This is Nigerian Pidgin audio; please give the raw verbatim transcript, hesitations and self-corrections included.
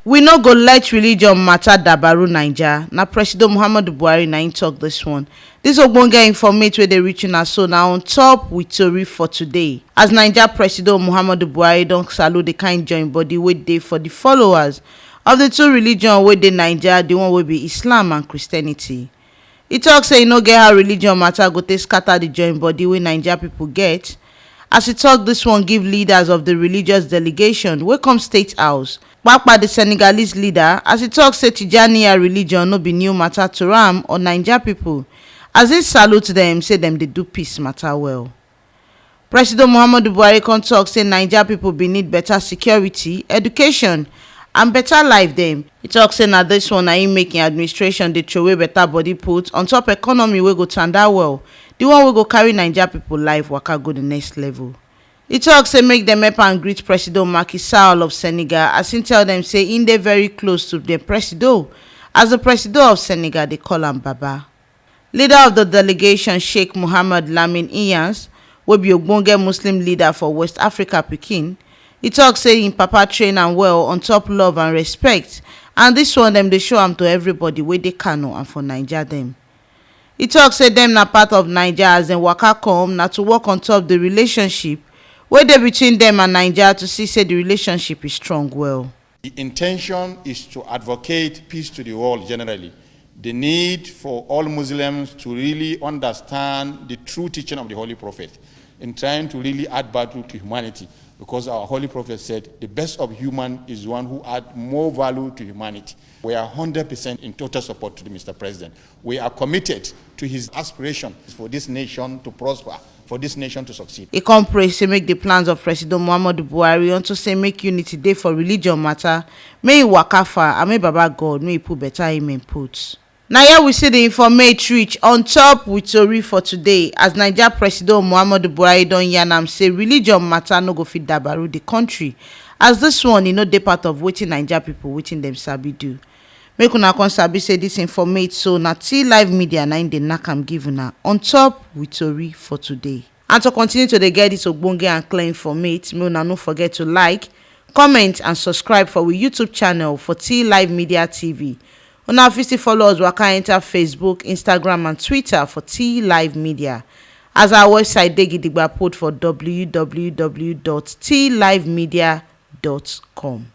We no go let religion matter dabaru Naija. Na President Muhammadu Buhari na im talk this one. This ogbonge informate wey dey reach una so na on top with tori for today. As Naija President Muhammadu Buhari don salute the kind join body wey dey for the followers of the two religion wey dey Naija, the one wey be Islam and Christianity. E talk say e no get how religion matter go take scatter the join body wey Naija people get. As e talk this one give leaders of the religious delegation wey come State House, kpakpa the Senegalese leader, as e talk say Tijaniya religion no be new matter to am or Naija people, as e salute them say dem dey do peace matter well. President Muhammadu Buhari come talk say Naija people bin need better security, education, and better life dem. E talk say na this one na im make im administration dey throway better body put on top economy wey go tanda well, the one wey go carry Naija people life waka go the next level. E talk say make dem help am greet President Macky Sall of Senegal, as im tell dem say im dey very close to the Presido, as the Presido of Senegal dey call am Baba. Leader of the delegation, Sheikh Mohammed Lamin Iyans, wey be ogbonge Muslim leader for West Africa pikin, e talk say im papa train am well on top love and respect, and this one dem dey show am to everybody wey dey Kano and for Naija dem. E talk say dem na part of Naija, as dem waka come na to work on top the relationship wey dey between dem and Naija to see say the relationship is strong well. The intention is to advocate peace to the world generally. The need for all Muslims to really understand the true teaching of the Holy Prophet in trying to really add value to humanity, because our Holy Prophet said the best of human is one who add more value to humanity. We are hundred percent in total support to the Mister President. We are committed to his aspiration for this nation to prosper, for this nation to succeed. E come pray say make the plans of President Muhammadu Buhari unto say make unity dey for religion matter, make e waka far and make Baba God make e put better amen put. Na here we see the informate reach on top with tori for today, as Naija President Muhammadu Buhari don yarn am say religion matter no go fit dabaru the country, as this one e no dey part of wetin Naija people wetin dem sabi do. Make una come sabi say this informate so na T Live Media na im dey knack am give una on top with tori for today. And to continue to dey get this ogbonge and clear informate, make una no forget to like, comment and subscribe for we YouTube channel for T Live Media T V. Una fit still follow us waka enter Facebook, Instagram and Twitter for T Live Media. As our website dey gidigba put for w w w dot t live media dot com.